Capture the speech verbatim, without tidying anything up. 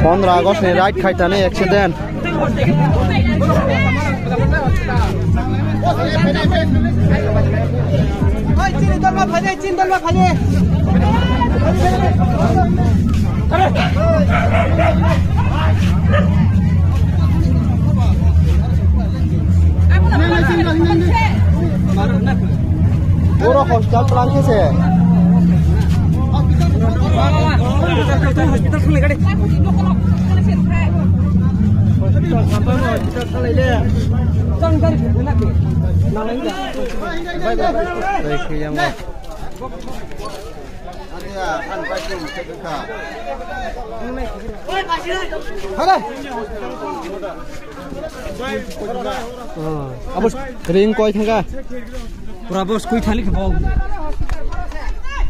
Pondro August ni raid khaitani accident. Puro hostel plan khe se. Tei khe yang. Abo ring koi thangka. Pura bos kui thali khe bo.